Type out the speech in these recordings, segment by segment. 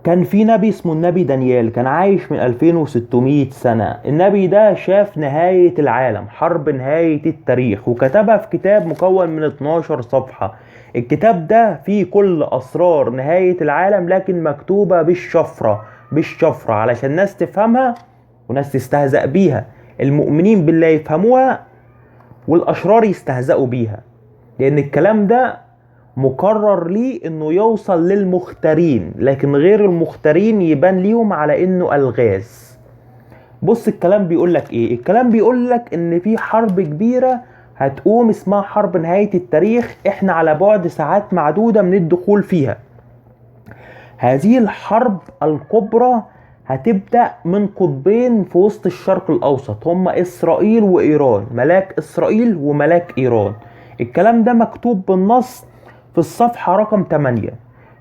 كان في نبي اسمه النبي دانيال، كان عايش من 2600 سنة. النبي ده شاف نهاية العالم، حرب نهاية التاريخ، وكتبها في كتاب مكون من 12 صفحة. الكتاب ده فيه كل أسرار نهاية العالم، لكن مكتوبة بالشفرة، بالشفرة علشان ناس تفهمها وناس تستهزأ بيها. المؤمنين بالله يفهموها والأشرار يستهزأوا بيها، لأن الكلام ده مقرر ليه انه يوصل للمختارين، لكن غير المختارين يبان ليهم على انه الغاز. بص الكلام بيقول لك ايه؟ الكلام بيقول لك ان في حرب كبيرة هتقوم اسمها حرب نهاية التاريخ، احنا على بعد ساعات معدودة من الدخول فيها. هذه الحرب الكبرى هتبدأ من قطبين في وسط الشرق الأوسط، هم إسرائيل وإيران، ملاك إسرائيل وملاك إيران. الكلام ده مكتوب بالنص في الصفحة رقم 8.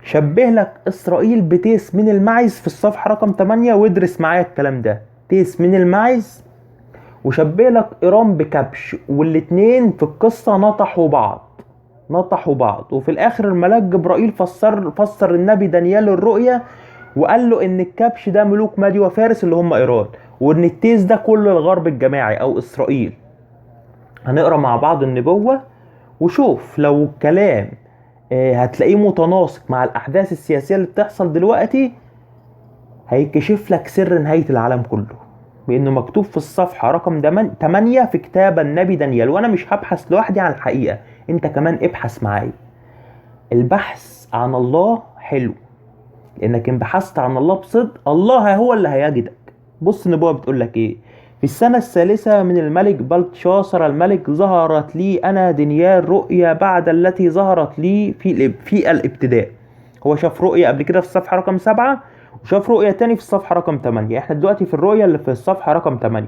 شبه لك إسرائيل بتيس من المعز في الصفحة رقم 8، وادرس معايا الكلام ده. تيس من المعز، وشبه لك إيران بكبش، والاتنين في القصة نطحوا بعض، نطحوا بعض. وفي الآخر الملاك جبرائيل فسر النبي دانيال الرؤية، وقال له إن الكبش ده ملوك مادي وفارس اللي هم إيران، وإن التيس ده كل الغرب الجماعي أو إسرائيل. هنقرأ مع بعض النبوة وشوف لو الكلام هتلاقيه متناسق مع الأحداث السياسية اللي بتحصل دلوقتي، هيكشف لك سر نهاية العالم كله، بأنه مكتوب في الصفحة رقم 8 في كتاب النبي دانيال. وأنا مش هبحث لوحدي عن الحقيقة، أنت كمان ابحث معايا. البحث عن الله حلو، لأنك إن بحثت عن الله بصدق الله هو اللي هيجدك. بص النبوة بتقول لك إيه؟ في السنة الثالثة من الملك بلتشاصر الملك ظهرت لي أنا دانيال رؤيا بعد التي ظهرت لي في الابتداء. هو شاف رؤيا قبل كده في الصفحة رقم 7، وشاف رؤيا تاني في الصفحة رقم 8. احنا دلوقتي في الرؤيا اللي في الصفحة رقم 8.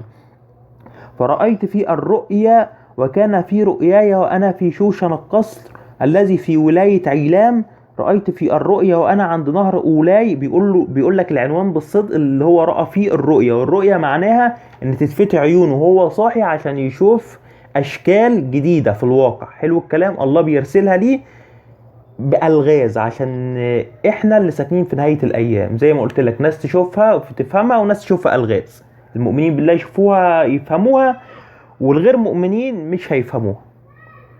فرأيت في الرؤيا، وكان في رؤياي وأنا في شوشن القصر الذي في ولاية عيلام، رأيت في الرؤيا وأنا عند نهر أولاي. بيقول لك العنوان بالصدق اللي هو رأى فيه الرؤيا، والرؤيا معناها إن تتفتح عيونه وهو صاحي عشان يشوف أشكال جديدة في الواقع. حلو الكلام، الله بيرسلها ليه بألغاز عشان إحنا اللي ساكنين في نهاية الأيام. زي ما قلت لك، ناس تشوفها وتفهمها وناس تشوفها ألغاز. المؤمنين بالله يشوفوها يفهموها، والغير مؤمنين مش هيفهموها.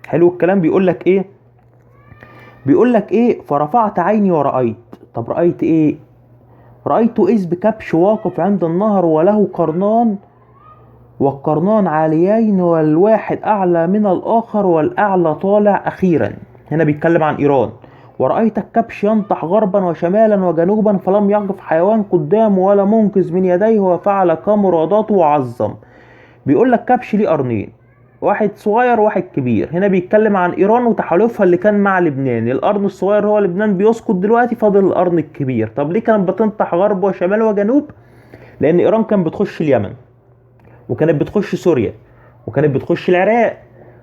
حلو الكلام. بيقول لك إيه؟ بيقول لك إيه؟ فرفعت عيني ورأيت. طب رأيت إيه؟ رأيت إذ بكبش واقف عند النهر وله قرنان، والقرنان عاليين، والواحد أعلى من الآخر، والأعلى طالع أخيرا. هنا بيتكلم عن إيران. ورأيت الكبش ينطح غربا وشمالا وجنوبا، فلم يقف حيوان قدامه ولا منقذ من يديه، وفعل كمراداته وعظم. بيقول لك كبش ليه قرنين، واحد صغير وواحد كبير. هنا بيتكلم عن إيران وتحالفها اللي كان مع لبنان. القرن الصغير هو لبنان بيسقط دلوقتي، فاضل القرن الكبير. طب ليه كانت بتنطح غرب وشمال وجنوب؟ لأن إيران كانت بتخش اليمن، وكانت بتخش سوريا، وكانت بتخش العراق،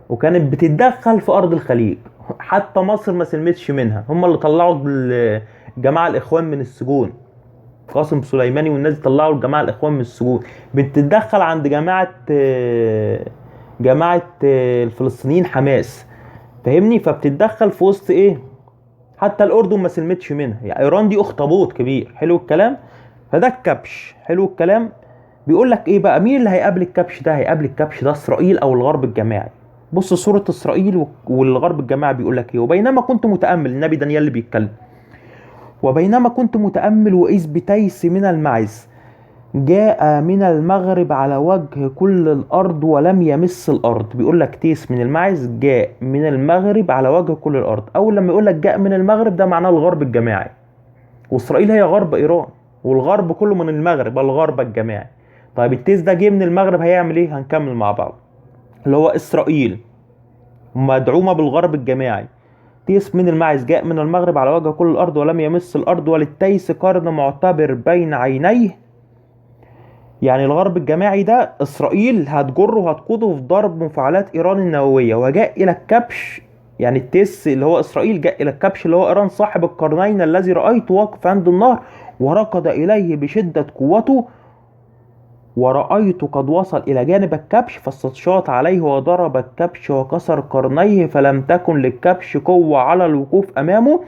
وكانت بتتدخل في أرض الخليج. حتى مصر ما سلمتش منها، هم اللي طلعوا الجماعة الإخوان من السجون، قاسم سليماني والناس طلعوا الجماعة الإخوان من السجون. بتتدخل عند جماعة الفلسطينيين حماس، فاهمني؟ فبتتدخل في وسط ايه؟ حتى الأردن ما سلمتش منها. يعني إيران دي أخطبوط كبير. حلو الكلام. فده الكبش. حلو الكلام. بيقول لك ايه بقى؟ مين اللي هيقابل الكبش ده؟ هيقابل الكبش ده إسرائيل أو الغرب الجماعي. بص صورة إسرائيل والغرب الجماعي بيقول لك ايه؟ وبينما كنت متأمل، النبي دانيال اللي بيتكلم، وبينما كنت متأمل وإذ بتيس من المعز جاء من المغرب على وجه كل الأرض ولم يمس الأرض. بيقول لك تيس من المعز جاء من المغرب على وجه كل الأرض. أول لما يقول لك جاء من المغرب ده معناه الغرب الجماعي، وإسرائيل هي غرب إيران، والغرب كله من المغرب، الغرب الجماعي. طيب التيس ده جه من المغرب هيعمل إيه؟ هنكمل مع بعض. اللي هو إسرائيل مدعومة بالغرب الجماعي. تيس من المعز جاء من المغرب على وجه كل الأرض ولم يمس الأرض، وللتيس قرن معتبر بين عينيه. يعني الغرب الجماعي ده إسرائيل هتجره وهتقوده في ضرب مفاعلات إيران النووية. وجاء إلى الكبش، يعني التيس اللي هو إسرائيل جاء إلى الكبش اللي هو إيران صاحب القرنين الذي رأيته واقف عند النهر، وركض إليه بشدة قوته، ورأيت قد وصل إلى جانب الكبش فاستشاط عليه وضرب الكبش وكسر قرنيه، فلم تكن للكبش قوة على الوقوف أمامه،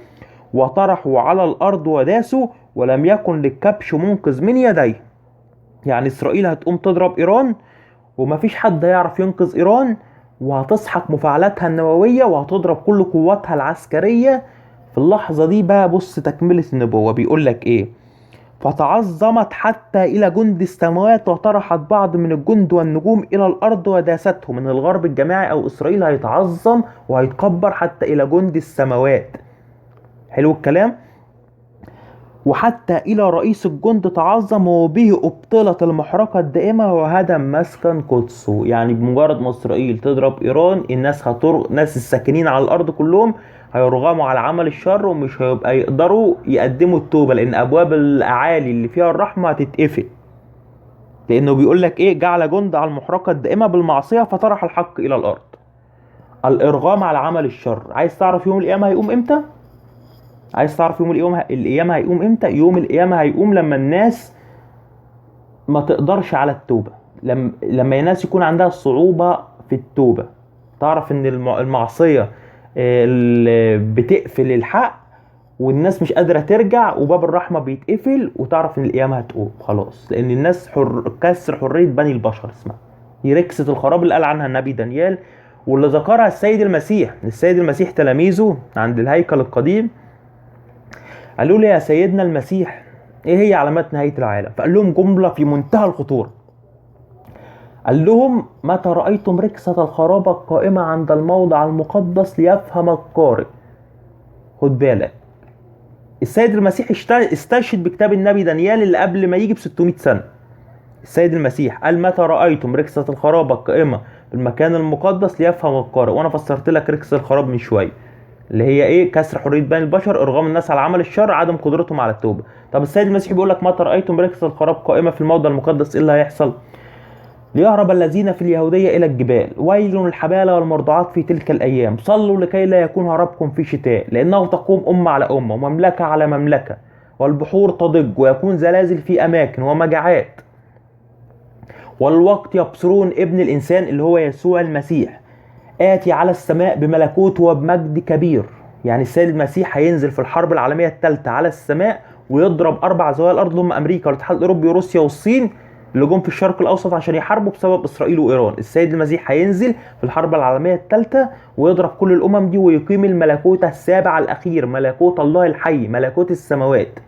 وطرحوا على الأرض وداسوا، ولم يكن للكبش منقذ من يديه. يعني إسرائيل هتقوم تضرب إيران ومفيش حد يعرف ينقذ إيران، وهتسحق مفاعلاتها النووية وهتضرب كل قواتها العسكرية في اللحظة دي. بقى بص تكملة النبوة بيقول لك إيه: فتعظمت حتى إلى جند السماوات، وطرحت بعض من الجند والنجوم إلى الأرض وداستهم. من الغرب الجماعي أو إسرائيل هيتعظم وهيتكبر حتى إلى جند السماوات. حلو الكلام. وحتى إلى رئيس الجند تعظم، وبه أبطلت المحرقة الدائمة وهدم مسكن قدسه. يعني بمجرد ما إسرائيل تضرب إيران، الناس ناس الساكنين على الأرض كلهم هيرغموا على عمل الشر، ومش هيبقى يقدروا يقدموا التوبة، لأن أبواب الأعالي اللي فيها الرحمة هتتقفل. لأنه بيقول لك إيه: جعل جند على المحرقة الدائمة بالمعصية فطرح الحق إلى الأرض. الإرغام على عمل الشر. عايز تعرف يوم القيامة هيقوم إمتى؟ عايز تعرف يوم القيامة هيقوم امتى؟ يوم القيامة هيقوم لما الناس ما تقدرش على التوبة، لما الناس يكون عندها صعوبة في التوبة. تعرف ان المعصية بتقفل الحق والناس مش قادرة ترجع وباب الرحمة بيتقفل، وتعرف ان القيامة هتقوم خلاص، لان الناس كسر حرية بني البشر اسمها. دي ركسة الخراب اللي قال عنها النبي دانيال واللي ذكرها السيد المسيح. السيد المسيح تلاميذه عند الهيكل القديم قالوا له يا سيدنا المسيح ايه هي علامات نهاية العالم؟ فقال لهم جملة في منتهى الخطورة، قال لهم متى رأيتم ركسة الخرابة القائمة عند الموضع المقدس ليفهم القارئ. خد بالك، السيد المسيح استشهد بكتاب النبي دانيال اللي قبل ما يجي ب 600 سنة. السيد المسيح قال متى رأيتم ركسة الخرابة القائمة في المكان المقدس ليفهم القارئ، وانا فسرت لك ركسة الخراب من شوية اللي هي ايه؟ كسر حرية بني البشر، ارغام الناس على عمل الشر، عدم قدرتهم على التوبة. طب السيد المسيح بيقول لك متى رأيتم ركسة الخراب قائمة في الموضع المقدس، ايه اللي هيحصل؟ ليهرب الذين في اليهودية إلى الجبال، ويل الحبالة والمرضعات في تلك الأيام، صلوا لكي لا يكون هربكم في شتاء، لأنه تقوم أمة على أمة ومملكة على مملكة، والبحور تضج ويكون زلازل في أماكن ومجاعات، والوقت يبصرون ابن الإنسان اللي هو يسوع المسيح آتي على السماء بملكوت وبمجد كبير. يعني السيد المسيح هينزل في الحرب العالمية الثالثة على السماء ويضرب 4 زوايا الأرض اللي هم أمريكا والاتحاد الأوروبي وروسيا والصين اللي جم في الشرق الأوسط عشان يحاربوا بسبب إسرائيل وإيران. السيد المسيح هينزل في الحرب العالمية الثالثة ويضرب كل الأمم دي ويقيم الملكوت السابع الأخير، ملكوت الله الحي، ملكوت السماوات.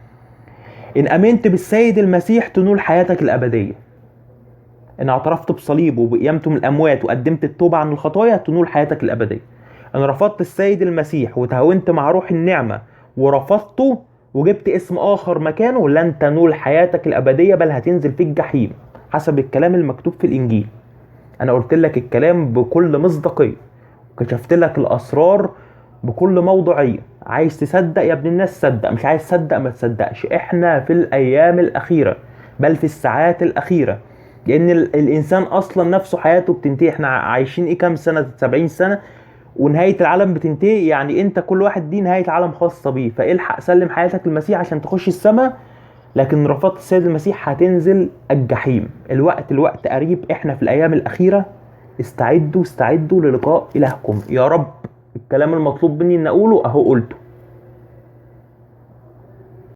إن أمنت بالسيد المسيح تنول حياتك الأبدية. إن اعترفت بصليبه وبقيامته من الأموات وقدمت التوبة عن الخطايا تنول حياتك الأبدية. إن رفضت السيد المسيح وتهاونت مع روح النعمة ورفضته وجبت اسم آخر مكانه لن تنول حياتك الأبدية، بل هتنزل في الجحيم حسب الكلام المكتوب في الإنجيل. أنا قلت لك الكلام بكل مصداقية وكشفت لك الأسرار بكل موضوعية. عايز تصدق يا ابن الناس صدق، مش عايز تصدق ما تصدقش. احنا في الأيام الأخيرة بل في الساعات الأخيرة، لأن الإنسان أصلا نفسه حياته بتنتهي. احنا عايشين إيه كام سنة؟ 70 سنة ونهاية العالم بتنتهي. يعني انت كل واحد دي نهاية عالم خاصة بيه، فالحق سلم حياتك للمسيح عشان تخش السماء. لكن رفضت السيد المسيح هتنزل الجحيم. الوقت قريب، احنا في الايام الاخيرة. استعدوا للقاء الهكم. يا رب الكلام المطلوب مني ان اقوله اهو قلته.